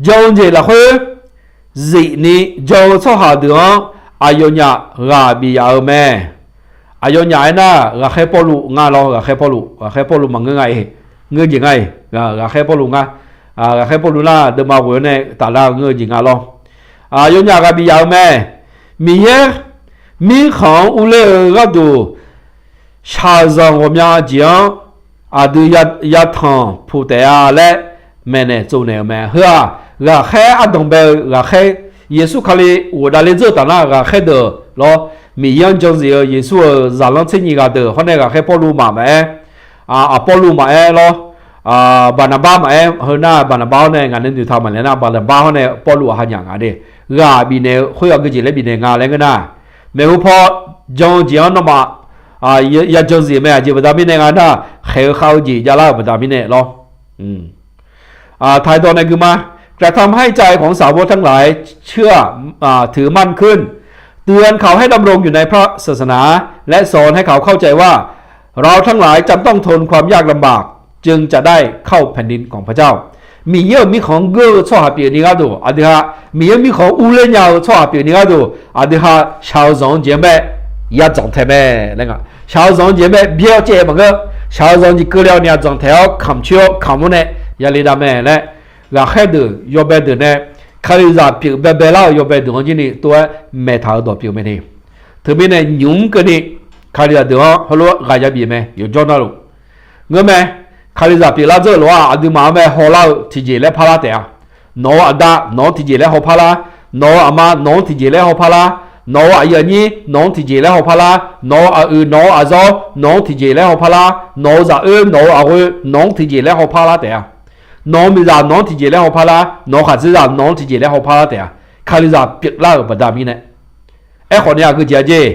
Jan-eu jeq lafkhoer zifni jan-eu tsawrhaq deuq-anr aqyawfnyaf ghaq bif yaf-eu mae. Aqyawfnyaf aernar, Ghaqkhaer Pawrluv nga lawr, Ghaqkhaer Pawrluv, Ghaqkhaer Pawrluv maqngeur nga-iq, ngeur jeq nga-iq, Ghaqkhaer Pawrluv nga. Ghaqkhaer Pawrluv nar deuvma ghoeq-awr nae taflar-eu ngeur-eu jeq nga lawr. Aqyawfnyaf ghaq bif yaf-eu mae. Miqyaer mirkhanq-anr urler-eu gharduq shaqzanq ghawqmya jeq-anr aqdui yatanq puq taef-a laer maeqnaeq tsovnaeq-euq mae. Heu-aq, ghaqkhaer ardanq bae-eu ghaqkhaer, Yeqsur Kali ghofdav ler dzeur-eu taf nar ghaqkhaer deuq lawr, Miqyaer-anr jan zif-eu Yeqsur-euq zaqlanr tser nyiq ghaq deuq hawr nae Ghaqkhaer Pawrluv maqaer, Aqpawrluv maqaer lawr, Baqnaqbar maqaer, heu nar Baqnaqbar-awr nae ngaq nae noeqtaq maqlaeq nar, Baqnaqbar hawr nae Pawrluv aqha nyaf nga de. Ghaq bifnaeq-eu khoer aqgeu jeq laer bifnaeq nga laer ngeur nar, maeqhu paw jan-eu jeq-anr nawmaf ya jan zif mae. Aqjeq baqda mirnae nga nar, khaeq-eu khav-eu jeq javlar-euq baqda mirnae lawr. อ่า ไทย ดอน ใน คือ มา กระทำให้ใจของสาวกทั้งหลายเชื่อ อ่า ถือมั่นขึ้น เตือนเขาให้ดำรงอยู่ในพระศาสนา และสอนให้เขาเข้าใจว่า เราทั้งหลายจำต้องทนความยากลำบาก จึงจะได้เข้าแผ่นดินของพระเจ้า Miqyaer-euq mirkhanq-anr geur-eu tsawrhaq pyeufni gharduq aqdui ha, Miqyaer mirkhanq-anr urler nya-eu tsawrhaq pyeufni gharduq aqdui ha, shaq-eu zanq-anr jeq-anr bae ya dzanq taeq mae laer nga. Shaq-eu zanq-anr jeq-anr bae byaer-awr caev maqngeur. Shaq-eu zanq jeq keuvle-awr ni-a dzanq taeq-awr kamq coer-awr kamq-anr nae yale dav mae laer, ghaqkhaer deuq yawbae deuq nae Kalizaq pyeuf baebae lar-euq yawbae deuq-anr jirni tov-aer maeqtaq-euq dawq pyeuf mae ni. Teumirnae nymq mr keuvni Kalizaq deuq-anr heulof-aer ghaq ya bif mae yawqjawr narluf. Ngeurmae, Kalizaq pyeuflar dzeur-euq lof-aq aqduimaf-anr bae hawlar-eu tiqjeq laer parlar taef-a. Nawq-euq aqda nawq-anr tiqjeq laer haw parlar. Nawq-euq aqma nawq-anr tiqjeq laer haw parlar. Nawq-euq aqyuif aqnyir nawq-anr tiqjeq laer haw parlar. Nawq-euq aqoeq nawq-euq aqzawr nawq-anr tiqjeq laer haw parlar. Nawq-euq zaqoer nawq-euq aqghoe nawq-anr tiqjeq laer haw parlar taef-a. Nawq-euq miqzaq nawq-anr tiqjeq laer haw parlar. Nawq-euq khaqdzerzaq nawq-anr tiqjeq laer haw parlar taef-a. Kalizaq pyeuflar-euq baqda mirnae. Aerkhawf ni aqgeu jeq-a jer,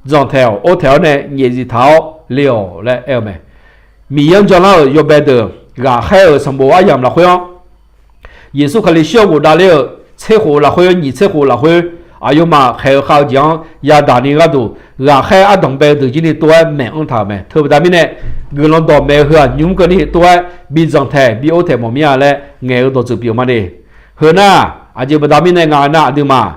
dzanq taeq-awq, or taeq-awr nae nyaef zif taq-awr le-awq laer aer-eu mae. Miqyaer-anr janlar-euq yawbae deuq, ghaqkhaer-euq sanqbof aryamq lafkhoer-anr, Yeqsur Kali shir-awr ghofdav ler-euq tser khof lafkhoer, nyiq tser khof lafkhoer, aqyawfmaf khaeq-eu khav-eu jeq-anr yadaq ni gharduq, ghaqkhaer ardanq bae-eu deuq jirni tov-aer maeq-anr taq-euq mae. Teubaqda mirnae, guiqlanq dawqmaeq-eu heu-aq nymq mr keuvni tov-aer bi dzanq taeq bi or taeq mawf mir-a laer ngaeq-eu dawqtsuif pyeuf ma de. Heu nar, aqjeq baqda mirnae nga nar aqduimaf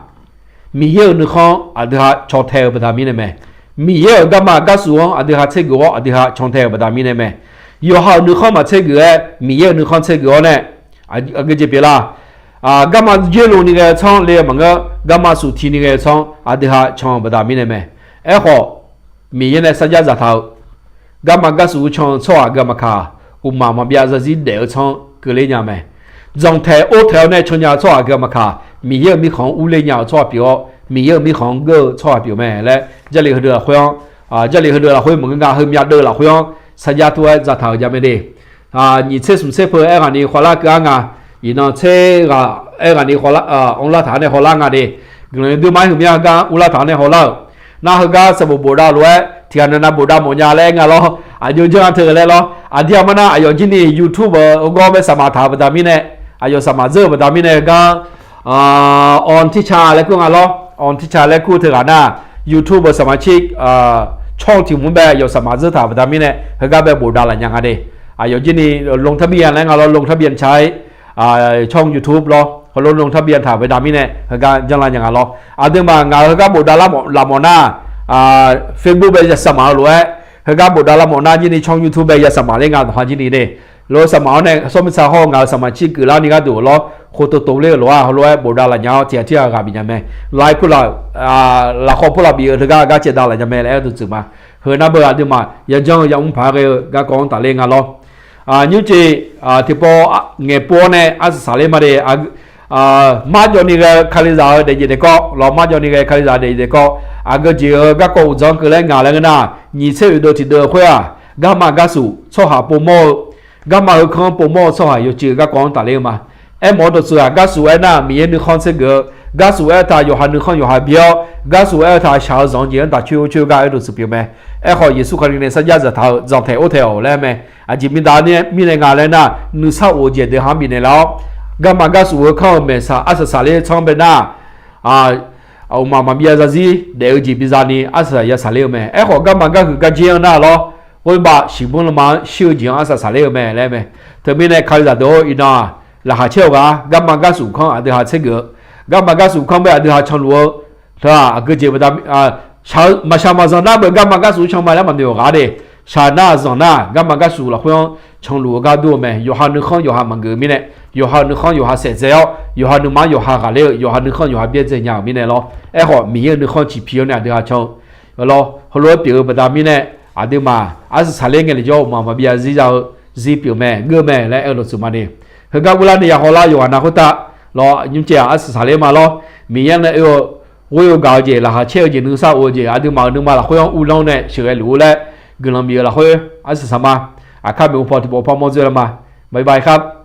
Miqyaer-euq nuikhanr aqdui ha caw tae-eu baqda mirnae mae. Miqyaer-euq garma garsuf-anr aqdui ha tser geuf-awr aqdui ha caw tae-eu baqda mirnae mae. Yawqha-euq nuikhanr maqtser geuf-aer Miqyaer-euq nuikhanr tser geuf-awr nae, aqgeu jeq pyeuflar. Garma dzoerlov ni ghae-eu tsanr le-eu maqngeur, garma suf ti ni ghae-eu tsanr aqdui ha can-eu baqda mirnae mae. Aerkhawf, Miqyaer nae sarjax zaqtaq-eu garma garsuf-eu can-eu tsawrhaq aqgeu maqkaq, uqmaq maqbyav zarzir daef-eu tsanr keuvler nya mae. Dzanq taeq or taeq-awr nae can nya-eu tsawrhaq aqgeu maqkaq, Miqyaer-euq mirkhanq-anr urler nya-eu tsawrhaq pyeuf-awr, Miqyaer-euq mirkhanq-anr geur-eu tsawrhaq pyeuf mae laer Jarlif heudeuq lafkhoer-anr, Jarlif heudeuq lafkhoer maqngeur nga, heumyav deuv lafkhoer-anr sarjax tur-aer dzaqtaq-euq jav mae de. Nyiq tser smq tser peu aerghaqni khawlar keuv-ar nga. Iqnan tser ghaq aerghaqni khawlar, anrlar taq-anr nae hawlar nga de. Guiqlanq yawduir mar-aer heumyav heugar urlar taq-anr nae hawlar-euq. Nar heugar sanqbof bofdav lof-aer tiqghaq nav nav bofdav mawfnya laer aer nga lawr. Aqjox janr-a teu laer lawr. Aqdir aqmar nar aqyawf jir ni YouTube-euq heugar bae saqmaq taq-euq baqda mirnae, aqyawf saqmaq dzeur-euq baqda mirnae heugar ออน Teacher แรกคู่-nga lawr. ออน Teacher แรกคู่ teughaq nar YouTube-euq saqmaq cir ช่อง tiq hmq bae aqyawf saqmaq dzeur taq-euq baqda mirnae heugar bae bofdav laf nya nga de. Aqyawf jir ni ลงทะเบียน laer nga lawr, ลงทะเบียนใช้ ช่อง YouTube lawr, heulof ลงทะเบียน taq-euq baqda mirnae heugar janrlar nya nga lawr. Aqduimaf ngaq-euq heugar bofdav laf mawf nar, Facebook bae ya saqmaq-eu lof-aer heugar bofdav laf mawf nar jir ni ช่อง YouTube bae ya saqmaq ler nga dawqha jir ni de. Lof saqmaq-awr nae sawr mirtsaq hawr-eu ngaq-euq saqmaq cir geuflar ni gharduq lawr, khoftof tof ler-euq lof-aer heulof-aer bofdav laf nya-awr tiqghaq tirghaq ghaq bif nya mae. Laiv pulaf, lafkhawv pulaf bif-eu teugar gar caevdav laf nya mae laer aer-eu dawqtsuif ma. Heu nar beu aqduimaf yajanr-eu yamr paq-aer ghae-eu garkawv-anr tafler nga lawr. Nymrcif tiqpov ngaeqpov-awr nae arsaq saqler ma de. Marjawv ni ghae-eu Kalizaq-euq daefjeq daefkawv lawr, marjawv ni ghae-eu Kalizaq daefjeq daefkawv, aqgeu jeq-eu garkawv uqdzan-anr keuvlar ngaq laer ngeur nar, nyiq tser oeqdeuv tiqdeuv-eu khoer-aq, garma garsuq tsawrhaq povmawr-eu, garma heukanr povmawr-eu tsawrhaq yawcuiv-eu garkawv-anr tafler-eu ma. Aermawf-eu dawqtsuif-aq, garsuq aernar Miqyaer nuikhanr tsergeuf-eu, garsuq aer-eu taq yawqha nuikhanr yawqha bi-awr, garsuq aer-eu taq shaq-eu zanq-eu jeq-anr taq coer-awr coer-eu gar aer dawqtsuif pyeuf mae. Aerkhawf Yeqsur Kali nae sarjax dzaqtaq-eu zanqtaeq ortaeq-awq laer mae. Aqjeq miqdaq mirnae nga laer nar, nuisar of-eu jeq deuq ha-anr bifnaeq laf-awr, garma garsuq heukanr-euq maeqsaq arsaq saqler tsanr bae nar, uqmaq maqbi ya zarzir daef-eu jeq biza ni arsaq ya saqler-eu mae. Aerkhawf garma garhuiq garjer-anr nar lawr, ghoerbav shiqbanr lanma-anr shir-eu jeq-anr arsaq saqler-eu mae laer mae. Teumirnae Kalizaq deuq-or, iqnan-aq, laqkhaq caer-eu ghaq-a, garma garsuq kanr aqdui ha tsergeuf-eu, garma garsuq kanr bae aqdui ha canluf-eu, teu-aq aqgeu jeq baqda, maqshaq maqzanq nar beu garma garsuq canma laer maqnoeq-awq ghaq de. Shaq nar zanq nar garma garsuq lafkhoer-anr canluf-eu gar dur-eu mae. Yawqha nuikhanr yawqha maqgeuf-eu mirnae, yawqha nuikhanr yawqha saef dzae-awr, yawqha nuima-anr yawqha ghaqler-eu, yawqha nuikhanr yawqha byaerdzae nya-euq mirnae lawr. Aerkhawf Miqyaer-euq nuikhanr ciqpi-awr nae aqdui ha can-eu lawr, heulof-aer pyeuf-eu baqda mirnae, aqduimaf arsaq saqler ngae lef jawr-eu uqmaq maqbi ya zir za-eu zir pyeuf mae, ngeur mae laer aer-eu dawqtsuif ma de. Heugar urlar ni ya hawlar yawqghaq na khoertav lawr, nymrcaev-aq arsaq saqler ma lawr. Miqyaer nae oe-eu ghoer-eu gaq-eu jeq, laqkhaq caer-eu jeq, nuisar of-eu jeq, aqduimaf-euq nuima lafkhoer-anr uvlanr nae sheuqghae luf-ur laer guiqlanq bif-eu lafkhoer arsaq saq ma. Aqkar maeqhu paw tiqpawf par mawr dzoer lar ma. Bye bye ครับ.